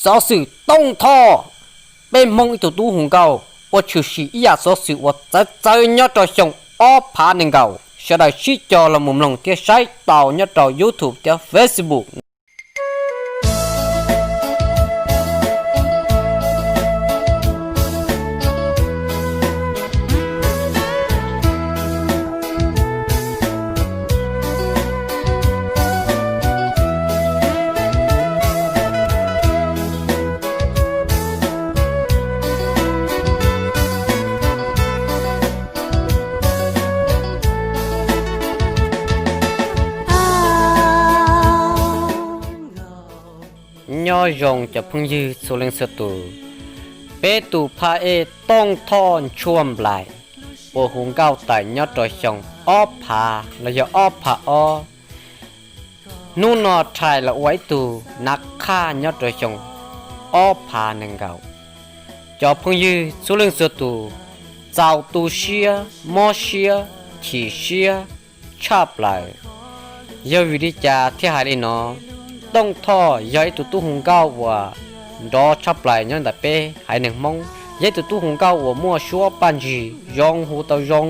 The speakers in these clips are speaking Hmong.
xov xwm Tooj Thoj, peb Hmoob ib tug tub hu nkauj uas tshwm sim ib yam xov xwm uas txawv txawv nyob rau xyoo ob phav nees nkaum. Sawv daws sib cog los mus mloog thiab saib tau nyob rau YouTube thiab Facebook. Nyob zoo cov phooj ywg txhua leej txhua tus, peb tus phaj ej Tooj Thoj Ntshuaj Nplaim uas hu nkauj tawm nyob rau xyoo ob phav los yog ob phav ob, hnub no rhais los ua ib tug nav qhaj nyob rau xyoo ob phav nees nkaum. Cov phooj ywg txhua leej txhua tus, txaus tu siab, mob siab, chim siab tshaj plaws. Yog vim li cas thiaj hais li no? Tooj Thoj yog ib tug tub hu nkauj uas nrov tshaj plaws nyob ntawm peb haiv neeg Hmoob, yog ib tug tub hu nkauj uas muaj suab paj ntsig zoo, hu tau zoo,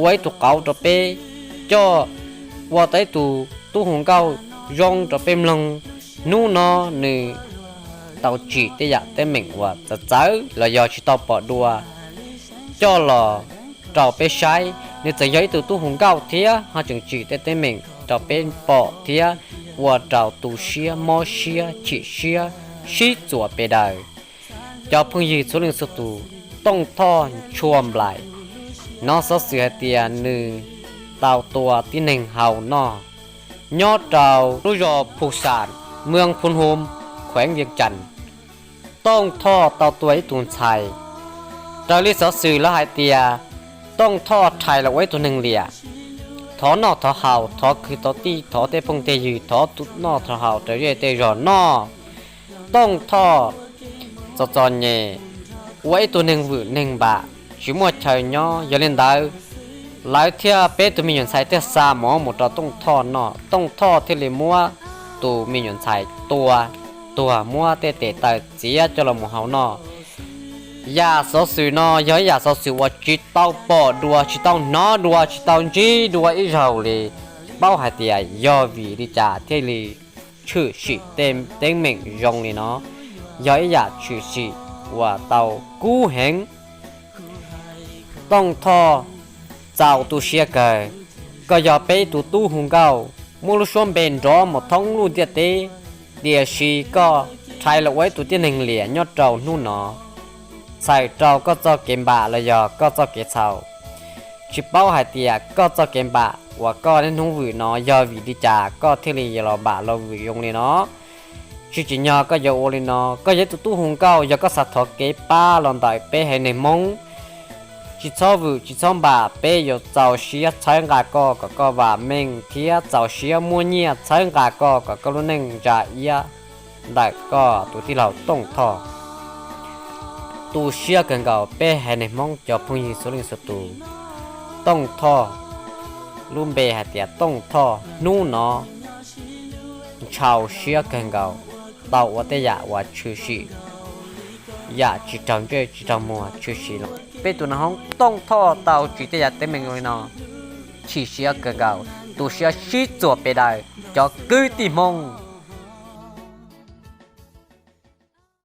ua ib tug qauv rau peb coj, ua tau ib tug tub hu nkauj zoo rau peb mloog. Hnub no nws tau tsim tej yam teeb meem uas txawv txawv los yog tsis tau pom dua coj los rau peb saib. Nws txawm yog ib tug tub hu nkauj thiab ho tseem tsim tej teeb meem rau peb pom thiab ua rau tu siab, mob siab, chim siab sib txuas pes daws. Cov phooj ywg txhua leej txhua tus, Tooj Thoj Ntshuaj Nplaim, hnov xov xwm hais tias nws tau tua tib neeg haus noj nyob rau lub zos Phu Xam, mwm Phu Hum, khueev Vias Cas. Tooj Thoj tau tua ib tug ntxhais. Raws li xov xwm lawv hais tias Tooj Thoj rhais los ua ib tug neeg liam, thov noj thov haus, thov kwv thov tij, thov tej phooj tej ywg, thov noj thov haus rau zej tej zog noj. Tooj Thoj txom txom nyem, ua ib tug neeg vwm neeg npam, tsis muaj chaw nyob. Yog li ntawd, lawv thiaj, peb tus me nyuam ntxhais thiaj xa mov mus rau Tooj Thoj noj. Tooj Thoj thiaj li muab tus me nyuam ntxhais tua tuag, muab tej tes taw txiav coj los mus haus noj. Yam xov xwm no yog ib yam xov xwm uas tsis tau pom dua, tsis tau hnov dua, tsis tau ntsib dua ib zaug li. Paub hais tias yog vim li cas thiaj li tshwm sim tej teeb meem zoo li no, yog ib yam tshwm sim uas tau kub heev. Tooj Thoj, txaus tu siab kawg. Koj yog peb tus tub hu nkauj muaj lub suab npe nrov mus thoob lub ntiaj teb, tiam sis koj rhais los ua ib tug tib neeg liam nyob rau hnub no, txhawm rau koj txoj kev npam los yog koj txoj kev txhaum. Tsis paub hais tias koj txoj kev npam uas koj niaj hnub vwm no yog vim li cas koj thiaj li yuav los npam los vwm zoo li no. Tsis tsim nyog koj yuav ua li no. Koj yog ib tug tub hu nkauj, yog koj xav thov kev pab los ntawm peb haiv neeg Hmoob, tsis txhob vwm tsis txhob npam, peb yuav txaus siab txhawb nqa koj kom koj vam meej thiab txaus siab muab nyiaj txhawb nqa koj kom koj lub neej ntsa iab ntawm koj tus tij laug Tooj Thoj. Tu siab kawg nkaus peb haiv neeg Hmoob cov phooj ywg txhua leej txhua tus. Tooj Thoj, lub npe hais tias Tooj Thoj, hnub no ntshau siab kawg nkaus, tau ua tej yam uas tshwm sim, yam tsis raug ntsej tsis raug muag tshwm sim los. Peb tus nas hoob Tooj Thoj tau tsim tej yam teeb meem li no, chim siab kawg nkaus, tu siab sib txuas pes daws cov kwv tij Hmoob.